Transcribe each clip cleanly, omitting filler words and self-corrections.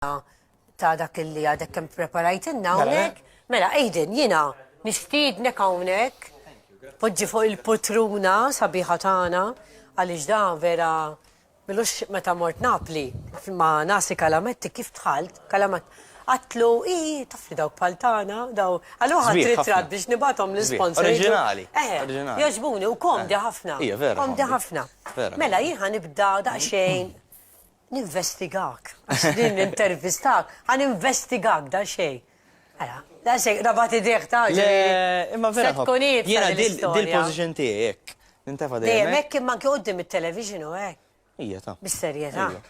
Ta' dak li għadek kemm preparajtilna hawnhekk. Mela, Aiden, jiena nistiednek hawnhekk, poġġi fuq il-putruna sabiħa tagħna, għaliex da vera milux meta mort Napli ma' Nasi Kalametti kif dħalt, Kalamat, għatlu, i, taf li dawk bħal tagħna, daw, għallu ħadd ritratt biex nibgħathom l-sponsor. Oriġinali. Jogħġbuni u komdi ħafna. Ija, vera. Komdi ħafna. Mela, jien ħa nibda daqsxejn Ninvestigak. Għax din nintervistak, ħa ninvestigak daqsxejn. Ara, daqsxejn rabat idejh ta' Le, imma vera. Se tkun iebsa Jiena din dil l-istorja. dil-position tiegħi hekk. Nintefa' dejjem Dejjem hekk. hekk imma anke quddiem it-television u hekk. Ija ta'. Bis-serjetà. Ija.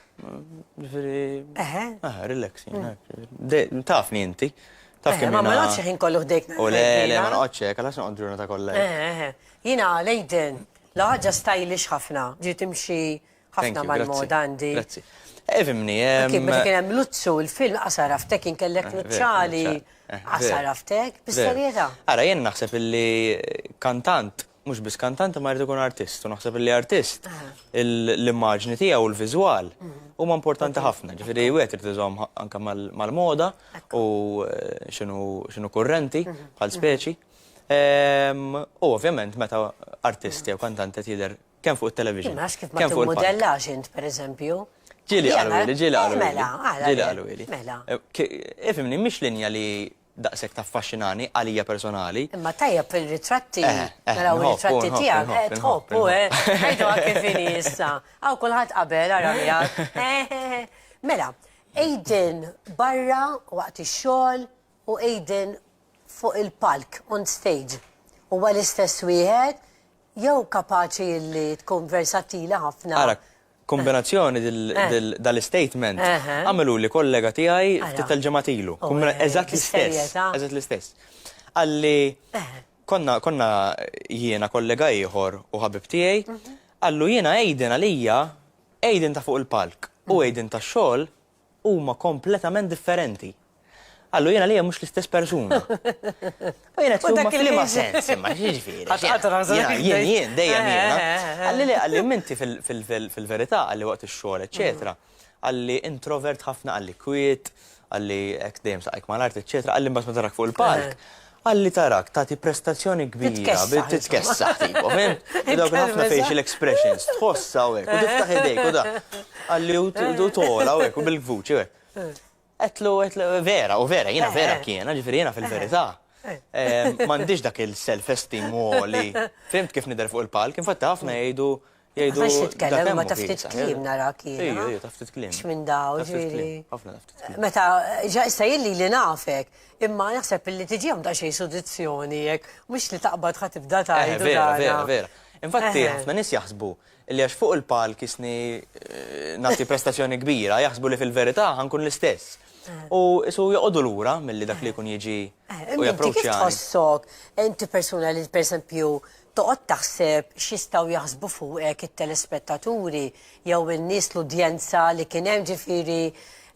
Ġifieri. Eħe. Eħe, relax jien hekk. De- Tafni inti. Taf Eħe, kemm ma ma jiena. noqgħodx il-ħin kollu ħdejk U le, le, ma noqgħodx hekk, għalax noqgħod ġurnata kollha hekk. Eħe, eħe. Jiena Lejden, la ħaġa stylish ħafna, ġie timxi Ħafna mal-moda għandi. Grazzi. Ifhimni. Kien meta kien hemm Luzzu, il-film qasar aftek kien kellek nuċċali. Qasar aftek, bis-serjetà. Ara, jien naħseb illi kantant, mhux biss kantant imma jrid ikun artist, u naħseb illi artist l-immaġni tiegħu u l-viżwal huma importanti ħafna. Ġifieri wieħed irid iżomm anke mal-moda u x'inhu kurrenti bħal speċi. U ovvjament meta artist jew kantant qed jidher Kemm fuq it-television. Imma kif ma timmodellax int pereżempju. Ġieli qaluli, ġieli qaluli. Mela, għala. Ġieli qaluli. Mela. Ifhimni, mhix linja li daqshekk taffaxxinani għalija personali. Imma tajjeb fil-ritratti, naraw ir-ritratti tiegħek, tħobb, u għidu kif inhi issa. Hawn kulħadd qabel ara miegħek. Mela, Aiden barra waqt ix-xogħol u Aiden fuq il-palk on stage. Huwa l-istess wieħed Jew kapaċi illi tkun versatili ħafna. Ara, kombinazzjoni dal-istatement għamiluli kollega tiegħi ftit tal-ġimgħat ilu. Eżatt l-istess. Eżatt l-istess. Qalli konna konna jiena kollega ieħor u ħabib tiegħi, qallu jiena Aiden għalija Aiden ta' fuq il-palk u Aiden tax-xogħol huma kompletament differenti. Qallu jien għalija mhux l-istess persuna. U jien qed huma f'liema sens imma x'jiġifieri. Jien jien dejjem jiena. Qalli le qalli imma inti fil-verità qalli waqt ix-xogħol eċċetera. Qalli introvert ħafna qalli kwiet, qalli hekk dejjem saqajk mal-art eċċetera, qalli mbagħad meta tarak fuq il-palk, qalli tarak tagħti prestazzjoni kbira, titkessaħ tipo, fhimt? U dawk ħafna facial expressions, tħoss hawnhekk u tiftaħ idejk u da. Qalli u togħla u hekk u bil-vuċi u hekk. Għedtlu, għedtlu, vera, u vera, jiena vera kiena, ġifieri jiena fil-verità. M'għandix dak il-self esteem għoli. Fhimt kif nidher fuq il-palk, infatti ħafna jgħidu jgħidu. Għax titkellem ma taf ftit kliem narak jiena. Ejja, ejja, taf ftit kliem. X'minn daw, ġifieri. Ħafna taf ftit kliem. Meta, ġa issa jien lili nafek, imma naħseb illi tiġihom daqsxejn sudizzjoni hekk, mhux li taqbad ħa tibda tgħid. Vera, vera, vera. Infatti ħafna nies jaħsbu Illi għax fuq il-palk jisni nagħti prestazzjoni kbira, jaħsbu li fil-verità ħa nkun l-istess. U isu joqogħdu lura milli dak li jkun jiġi u japproċċjani. Kif tħossok inti persuna li pereżempju toqgħod taħseb x'jistgħu jaħsbu fuqek it-telespettaturi jew in-nies l-udjenza li kien hemm ġifieri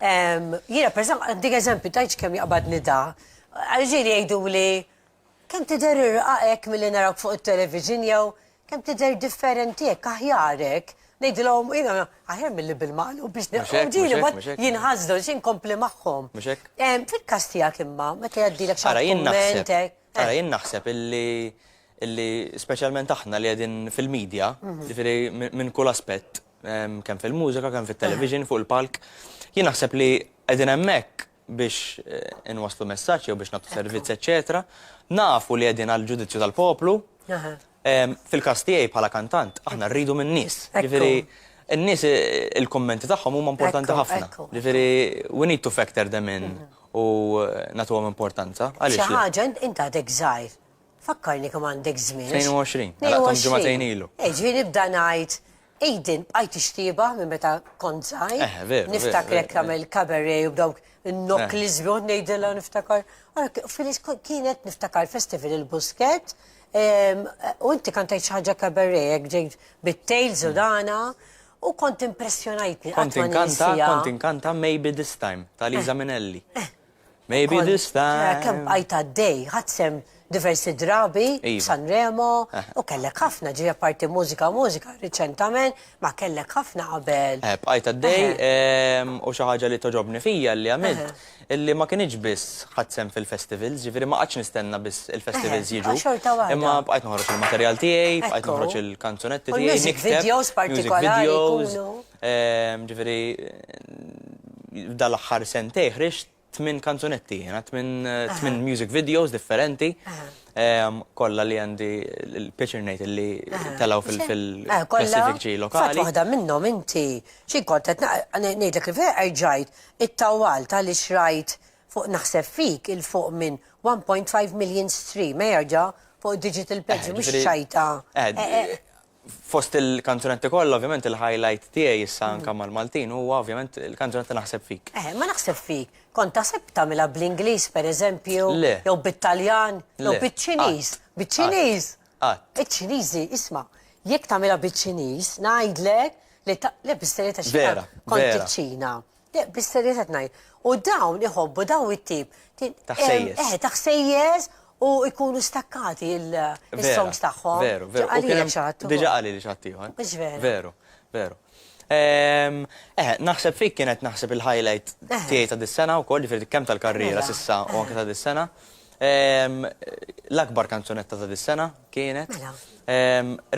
jiena pereżempju għandik eżempju tgħidx kemm jaqbadni da. Ġieli jgħiduli Kemm tidher irqaq hekk milli narawk fuq it-television jew kemm tidher differenti hekk, aħjar hekk. Ngħidilhom jiena aħjar milli bil-maqlub biex u ġieli mbagħad jinħasdu għax inkompli magħhom. Mhux hekk? Fil-każ tiegħek imma, meta jgħaddilek xi ħadd kumment hekk. Ara jien naħseb illi illi speċjalment aħna li qegħdin fil-media, jiġifieri minn kull aspett, kemm fil-mużika, kemm fit-television, fuq il-palk, jien naħseb li qegħdin hemmhekk biex inwasslu messaġġ jew biex nagħtu servizz eċċetera. Nafu li qegħdin għall-ġudizzju tal-poplu. Fil-każ tiegħi bħala kantant, aħna rridu min-nies. Ġifieri n-nies il-kummenti tagħhom huma importanti ħafna. Ġifieri we need to factor them in u nagħtuhom importanza. Għaliex? Xi ħaġa int għadek żgħir. Fakkarni kemm għandek żmien. 22. 22. Ġimagħtejn ilu. Ġifieri nibda ngħid Aiden, bqajt tixtiebah minn meta kont żgħir. Eh, veru. Niftakrek tagħmel cabaret u b'dawk in-nokkli sbieħ ngħidilha niftakar. Filis kienet niftakar festival il-Buskett u inti kantajt xi ħaġa cabaret hekk ġejt bit-tales u dana u kont impressjonajtni. Kont inkanta, kont inkanta Maybe This Time ta' Liza Minnelli. Maybe this time. Kemm bqajt għaddej, ħadt sehem. diversi drabi Iva. Sanremo u kellek ħafna ġi apparti mużika mużika riċentament ma kellek ħafna qabel. Eh, bqajt għaddej u xi ħaġa li toġobni fija li għamilt illi ma kienx biss ħadt sehem fil-festivals, ġifieri ma qgħadx nistenna biss il-festivals jiġu. Xorta waħda. Imma bqajt noħroġ il-materjal tiegħi, bqajt noħroġ il-kanzunetti U tiegħi, l-music nikteb, videos music partikolari videos, jkunu. Ġifieri dal-aħħar sentej ħriġt tmin kanzunetti, jiena tmin music videos differenti. Kollha li għandi l-pjaċir ngħid li telgħu fil-klassifiċi Fatt lokali. waħda minnhom inti xi kont qed ngħidlek li vera erġajt it-tawwal tal rajt fuq naħseb fik il fuq minn 1.5 million stream jerġa' fuq digital page mhux ċajta. Fost il-kanzunetti kollha, ovvjament il-highlight tiegħi issa anka mal-Maltin huwa ovvjament il-kanzunetta Naħseb Fik. Eh, ma naħseb fik. Kont taħseb tagħmilha bl-Ingliż pereżempju, Le. jew bit-Taljan, jew Le. biċ-Ċiniż. Qatt. Biċ-Ċiniż. Qatt. Iċ-Ċiniżi, isma', jekk tagħmilha biċ-Ċiniż, ngħidlek li ta' le bis-serjetà xi Vera, kont vera. iċ-Ċina. Le, bis-serjetà ngħid. U dawn iħobbu dawn it-tip. Ta' ħsejjes. Eh, ta' ħsejjes u jkunu stakkati il-songs tagħhom. Veru, veru. U Qalilek kien hemm- xi ħadd ukoll. Diġà qali li xi ħadd ieħor. Mhux vera. Veru, veru. Eh, naħseb fik kienet naħseb il-highlight tiegħi ta' dis-sena wkoll, ġifieri kemm tal-karriera s'issa u anke ta' dis-sena. L-akbar kanzunetta ta' dis-sena kienet. Mela.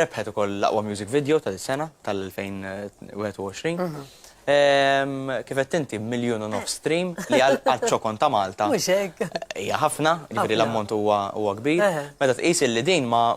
Rebħet ukoll l-aqwa music video ta' dis-sena tal-2021. Kif qed inti 1.5 miljon stream li għal ċokon ta' Malta. Mhux hekk. Hija ħafna, ġifieri Ħafna. l-ammont huwa kbir. Meta tqis li din ma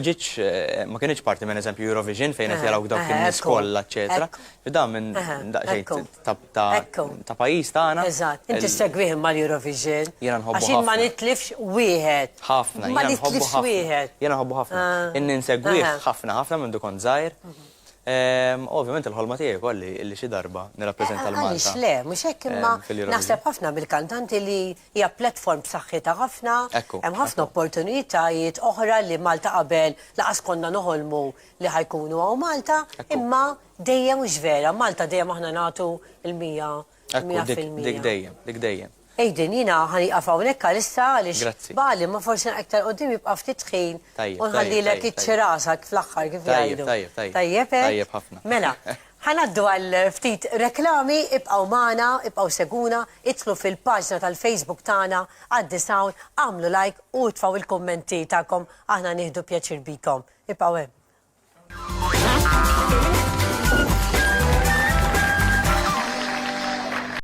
ġietx ma kienx parti minn eżempju Eurovision fejn qed jaraw dawk in-nies kollha, eċetera. Da minn daqsxejn Ekku. ta' pajjiż tagħna. Eżatt, inti segwih mal-Eurovision. Jiena nħobbu Għax jien ma ħafna. nitlifx wieħed. Ħafna, Ma jiena nħobbu nitlifx ħafna. wieħed. Jiena nħobbu ħafna. Inni nsegwih ħafna ħafna minn kont żgħir. Ovvjament il-ħolma tiegħi wkoll li xi darba nirrappreżenta l-Malta. Għaliex le, mhux hekk imma fil-Eurovision. naħseb ħafna bil-kantanti li hija platform b'saħħitha ħafna, hemm ħafna opportunitajiet oħra li Malta qabel laqas konna noħolmu li ħa jkunu hawn Malta, imma dejjem mhux vera, Malta dejjem aħna nagħtu il-100 Ekku, 100 dik fil-mija. dik dejjem, dik dejjem. Aiden, jiena ħa nieqaf hawnhekk għalissa għaliex Grazzi. bali ma forsi aktar qudiem jibqa' ftit ħin Tajjeb, u nħallilek tajjeb, tajjeb. iċ-ċirasa fl-aħħar kif Tajjeb, jgħidu. tajjeb, tajjeb. Tajjeb, hekk? Tajjeb ħafna. Mela, ħa ngħaddu għal ftit reklami, ibqgħu magħna, ibqgħu seguna, idħlu fil-paġna tal-Facebook tagħna għaddi sound, għamlu like u tfgħu il-kummenti tagħkom, aħna nieħdu pjaċir bikom. Ibqgħu hemm.